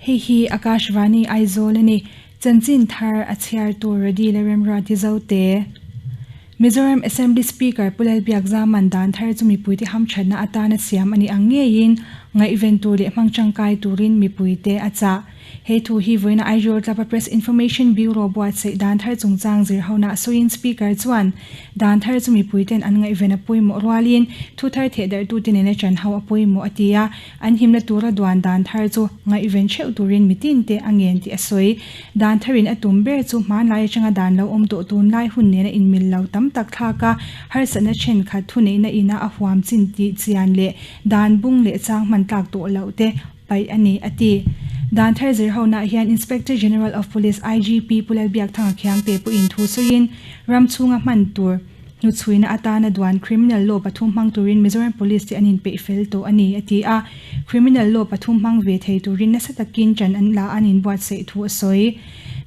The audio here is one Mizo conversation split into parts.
Hei hi Akashvani Aizawl a ni. Chanchin thar a chhiar tur Redi leh Remruati Zote. Mizoram Assembly Speaker Pu Lalbiakzaman dan thar chu mipuite hamthatna atana siam a ni ang ngeiin ngaihven tur leh hmang tangkai turin mipuite a chah. He thu hi vawiina Aizawl Club-a Press Information Bureau buatsaih dan thar chungchang zir hona sawiin Speaker chuan dan thar chu mipuiten an ngaihven a pawimawh rualin thu thar thehdarhtute nena chan ho a pawimawh a ti a. An himna tura duan dan thar chu ngaihven theuh turin mitin te a ngen tih a sawi. Dan tharin a tum ber chu hmanlai atanga dan lo awm tawh tunlai hun nena inmil lo tam tak thlak a, harsatna thenkhat thuneihna ina a huam chin tih chian leh dan bung leh chang hman tlak tawh loh te paih a ni, a ti. Dan thar zir honaah hian Inspector General of Police, IGP, Pu Lalbiakthanga Khiangte pawhin thu sawiin ram chhunga hman tur, Hnuchhuina atana duan criminal law pathum hmang turin Mizoram Police te an inpeih fel tawh a ni, a ti a. Criminal law pathum hmang ve thei turin nasa takin ṭan an la an inbuatsaih thu a sawi.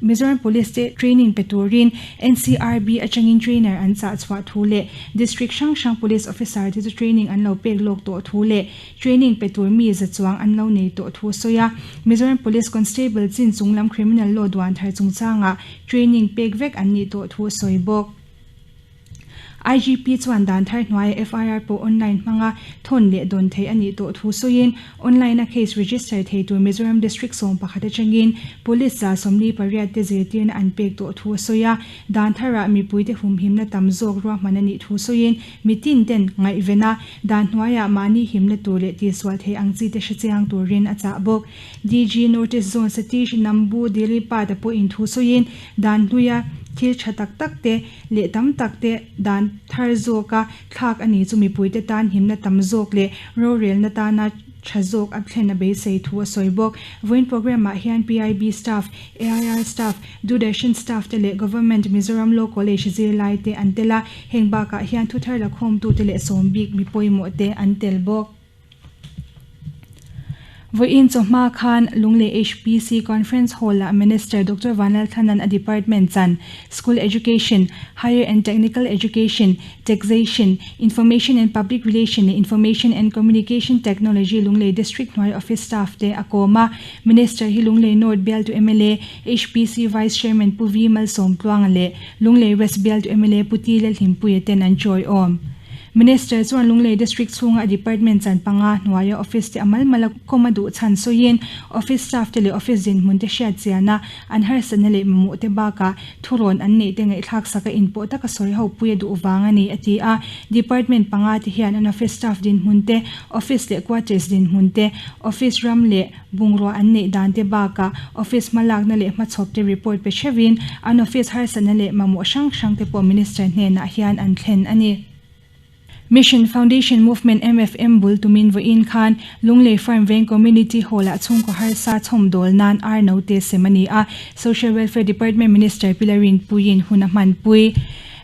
Mizoram Police te training pe turin NCRB atangin trainer an chah chhuah thu leh District hrang hrang Police officer te chu training an lo pek lawk tawh thu leh training pe tur mi za chuang an lo nei tawh thu a sawi a. Mizoram Police Constable chin chunglam criminal law duan thar chungchangah training pek vek an nih tawh thu a sawi bawk. IGP chuan dan thar hnuaia FIR pawh online hmanga thawn leh dawn theih a nih tawh thu sawiin, online a case register thei tur Mizoram District 11 atangin Police 48 te zirtirna an pek tawh thu a sawi a. Dan tharah mipuite humhimna tam zawk ruahman a nih thu sawiin, mitin ten ngaihven a, dan hnuaiah mahni himna tur leh tihsual thei ang chi te hrechiang turin a chah bawk. DG Northeast Zone Satish Nambu Dilipa te pawhin thu sawiin, dan hluia thil tha tak tak te leh tam tak te dan thar zawka thlak a ni chu mipuite tan himna tam zawk leh rorelna tana tha zawk a thlen a beisei thu a sawi bawk. Vawiin programme ah hian PIB staff, AIR staff, Doordarshan staff te leh Government Mizoram Law College zirlai te an tel a, heng bakah hian thuthar lakhawmtute leh sawm bik mi pawimawh te an tel bawk. Vawiin chawhma khan Lunglei HPC Conference Hall-ah Minister Doctor Vanlalthanan a department chan School Education, Higher and Technical Education, Taxation, Information and Public Relation leh Information and Communication Technology Lunglei District hnuai office staff te a kawm a. Minister hi Lunglei North bialtu mla, HPC Vice Chairman Pu V Malsawmtluanga leh Lunglei West bialtu mla Pu T Lalhlimpuia ten an chawiawm. Minister chuan Lunglei District chhunga a department chan panga hnuaia office te a mal mal a kawm a duh chhan sawiin office staff te leh office dinhmun te hriat chiana an harsatna leh mamawh te bakah thurawn an neih te ngaihthlak sak a inpawh taka sawi ho pui a duh vang a ni a ti a. Department panga te hian an office staff dinhmun te, office leh quarters dinhmun te, office ram leh bungrua an neih dan te bakah office hmalakna leh hmachhawp te report pe theuhin an office harsatna leh mamawh hrang hrang te pawh Minister hnenah hian an thlen a ni. Mission Foundation Movement, MFM, bul tumin vawiin khan Lunglei Farm Veng Community Hall-ah chhungkaw harsa chhawmdawl nan ar note sem a ni a, Social Welfare Department Minister Pi Larinpuiin hun a hmanpui.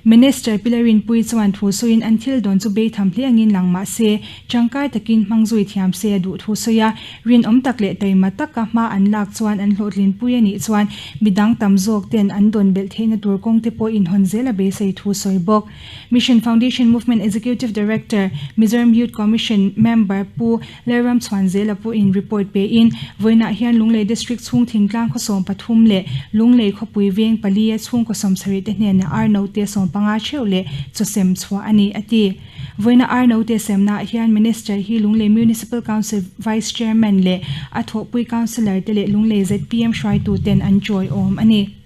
Minister Pi Larinpui chuan thu sawiin an thil dawn chu beitham hle angin lang mah se, tangkai takin hmang zui thiam se a duh thu sawi a. Rinawm tak leh taima taka hma an lak chuan an hlawhtlinpui a nih chuan midang tam zawk ten an dawn belh theihna tur kawng te pawh inhawn zel a beisei thu sawi bawk. Mission Foundation Movement Executive Director, Mizoram Youth Commission member Pu Lalram Chhuanzela pawhin report pein, vawiinah hian Lunglei District chhung thingtlang khaw 13 leh Lunglei khawpui veng pali a chhungkaw 70 te hnenah ar note 15 theuh leh chaw sem chhuah a ni, a ti. Vawiina ar note semnaah hian Minister hi Lunglei Municipal Council Vice Chairman leh a thawhpui Councillor te leh Lunglei zpm hruaituten an chawiawm a ni.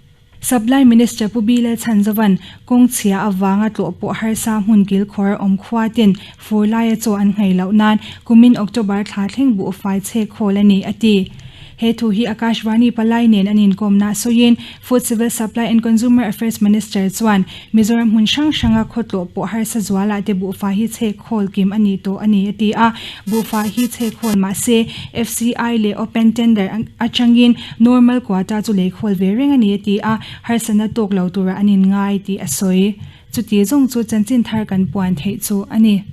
Supply Minister Pu Bilal Chhanzovan kawng chhia avanga tlawh pawh harsa hmun kilkhawr awm khua ten fur laia chaw an nghei loh nan kumin October thla thleng buh fai chhek hawl a ni, a ti. He thu hi Akashvani palai nen an inkawmna sawiin Food Civil Supply and Consumer Affairs Minister chuan Mizoram hmun hrang hranga khawtlawh pawh harsa zualah te buhfai hi chhek khawl kim a ni tawh a ni, a ti a. Buhfai hi chhek khawl mah se FCI leh Open Tender atangin normal quota chu lei khawl ve reng a ni, a ti a. Harsatna tawk lo turah an inngai tih a sawi. Chuti zawng chu chanchin thar kan puan theih chu a ni.